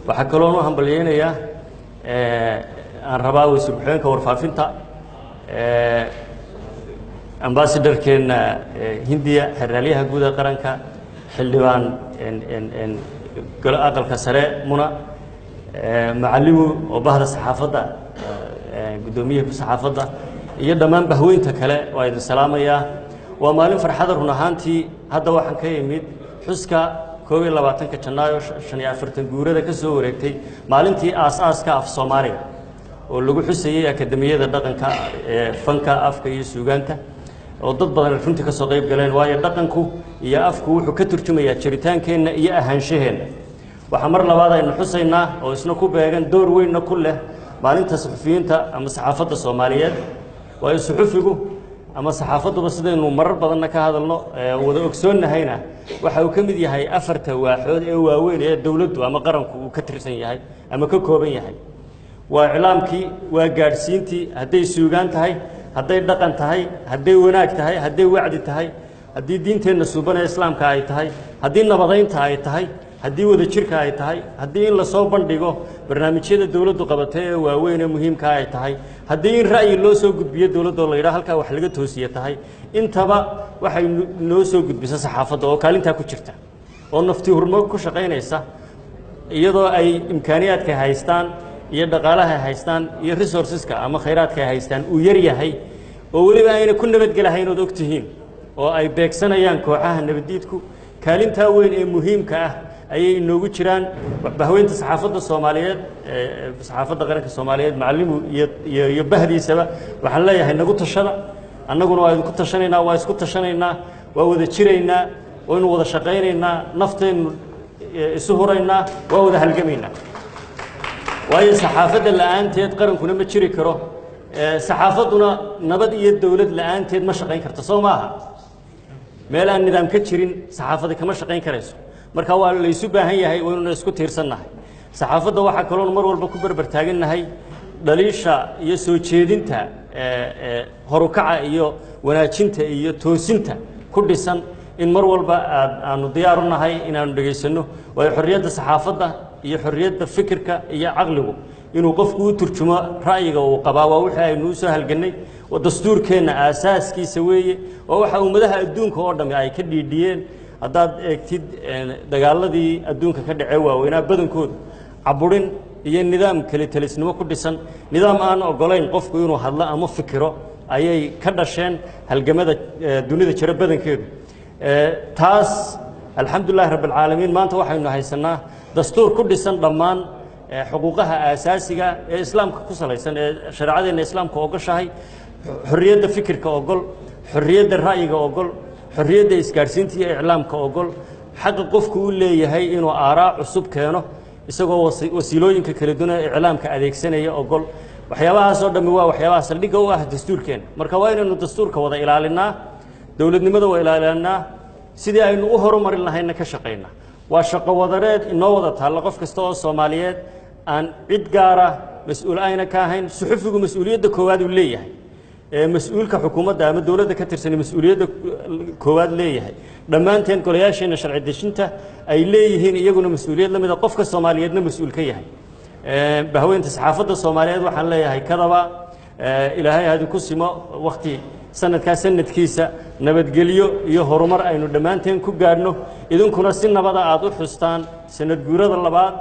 Waxaa kaloon u hambalyeynayaa aan rabaa wasiir ku-xigeenka warfaafinta, ambassadorkeenna Hindiya, xeraalyaha guud ee qaranka, xildhibaan aqalka sare Muna Macalimu oo bahda saxaafadda, guddoomiyaha saxaafadda, iyo dhammaan bahweynta kale, waa idin salaamayaa. Waa maalin farxada run ahaantii. Hadda waxaan ka imid xuska 21-ka Janaayo, 45 guurada ka soo wareegtay maalintii aas-aaska af Soomaaliga, oo lagu xusayey akademiyada dhaqanka ee fanka, afka iyo suugaanta, oo dad badan runtii ka soo qayb galeen, waayo dhaqanku iyo afku wuxuu ka turjumayaa jiritaankeenna iyo ahaanshaheenna. Waxaa mar labaad aynu xusaynaa oo isna ku beegan, door weynna ku leh, maalinta suxufiyiinta ama saxaafadda Soomaaliyeed, waayo suxufigu ama saxaafadduba, sidaynu marar badanna ka hadalno wada ogsoonnahayna, waxa uu ka mid yahay afarta waaxood ee waaweyn ee dowladdu ama qaranku uu ka tirsan yahay ama ka kooban yahay. Waa iclaamkii, waa gaadhsiintii, hadday suugaan tahay, hadday dhaqan tahay, hadday wanaag tahay, hadday wacdi tahay, haddii diinteenna suubanee islaamka ay tahay, haddii nabadaynta ay tahay, haddii wadajirka ay tahay, haddii in lasoo bandhigo barnaamijyada dowladdu qabatay ee waaweyn ee muhiimkaa ay tahay, haddii in ra'yi loo soo gudbiyo dowladda oo la yidhaha halkaa wax laga toosiye tahay, intaba waxay noo soo gudbisa saxaafadda oo kaalintaa ku jirta oo nafti hurmo ku shaqaynaysa, iyadoo ay imkaaniyaadka haystaan iyo dhaqaalaha haystaan iyo resourceska ama khayraadka ay haystaan uu yar yahay, oo weliba ayna ku nabadgelahayn ood og tihiin, oo ay beegsanayaan kooxaha nabaddiidku. Kaalintaa weyn ee muhiimka ah ayay inoogu jiraan bahweynta saxaafadda Soomaaliyeed, saxaafadda qaranka Soomaaliyeed. Macalimu iyo bahdiisaba waxaan leeyahay nagu tashada, annaguna waa idinku tashanaynaa, waa isku tashanaynaa, waa wada jiraynaa, waynu wada shaqaynaynaa, nafteennu isu huraynaa, waa wada halgamaynaa, waayo saxaafadda la'aanteed qarankuna ma jiri karo, saxaafadduna nabad iyo dowlad la'aanteed ma shaqayn karto. Soo maaha? Meel aan nidaam ka jirin saxaafadda kama shaqayn karayso. Marka waa laysu baahan yahay, waynuna isku tiirsannahay. Saxaafadda waxaa kaloon mar walba ku berber taagannahay dhaliisha iyo soo jeedinta horukaca iyo wanaajinta iyo toosinta ku dhisan, in mar walba aad aanu diyaar u nahay inaanu dhegaysanno, waayo xorriyadda saxaafadda iyo xorriyadda fikirka iyo caqligu inuu qofku u turjumo ra'yiga uu qabaa waa wixii aynu u soo halgannay, dastuurkeenna aasaaskiisa weeye, oo waxa ummadaha adduunka oo dhammi ay ka dhiidhiyeen. Haddaad eegtid dagaaladii adduunka ka dhacee waaweynaa, badankoodu caburin iyo nidaam kelitelisnimo ku dhisan, nidaam aan ogolayn qofku inuu hadlo ama fikiro ayay ka dhasheen halgamada dunida jira badankeedu. Taas alxamdulilahi rabbi alcaalamiin, maanta waxaynu haysanaa dastuur ku dhisan dhammaan xuquuqaha aasaasiga ee islaamka ku salaysan, ee shareecadeenna islaamka ogoshahay, xorriyadda fikirka ogol, xorriyadda ra'yiga ogol, xorriyadda isgaadhsiinta iyo iclaamka ogol, xaqa qofku u leeyahay inuu aaraa cusub keeno isagoo wasiilooyinka kala duwan ee iclaamka adeegsanaya ogol. Waxyaabahaasoo dhammi waa waxyaabaha saldhigga u ah dastuurkeena. Marka waa inaynu dastuurka wada ilaalinaa, dowladnimada waa ilaalinaa, sidii aynu u horumarin lahayna ka shaqaynaa. Waa shaqo wadareed inoo wada taalla, qof kasta oo Soomaaliyeed aan cid gaara mas-uul ayna ka ahayn. Suxufigu mas-uuliyadda koowaad uu leeyahay, mas-uulka xukuumadda ama dowladda ka tirsan mas-uuliyadda koowaad leeyahay, dhammaanteen golayaasheenna sharci dejinta ay leeyihiin iyaguna mas-uuliyad la mida, qofka Soomaaliyeedna mas-uul ka yahay. Bahweynta saxaafadda Soomaaliyeed waxaan leeyahay kadaba Ilaahay hadinku simo wakti sanadkaa sanadkiisa nabadgelyo iyo horumar aynu dhammaanteen ku gaadhno, idinkuna si nabada aada u xustaan sanad guurada labaad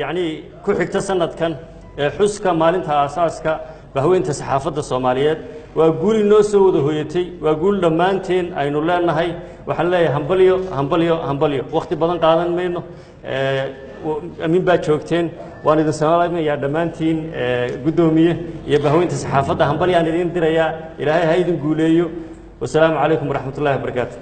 yacnii ku xigta sanadkan ee xuska maalinta aasaaska bahweynta saxaafadda Soomaaliyeed. Waa guul inoo soo wada hoyatay, waa guul dhammaanteen aynu leenahay. Waxaan leeyahay hambalyo, hambalyo, hambalyo. Wakhti badan qaadan mayno, amiin baa joogteen. Waan idin salaamayaa dhammaantiin, guddoomiye iyo bahweynta saxaafadda, hambalyaan idiin dirayaa. Ilaahay ha idin guuleeyo. Wasalaamu calaykum waraxmat ullahi wabarakaatu.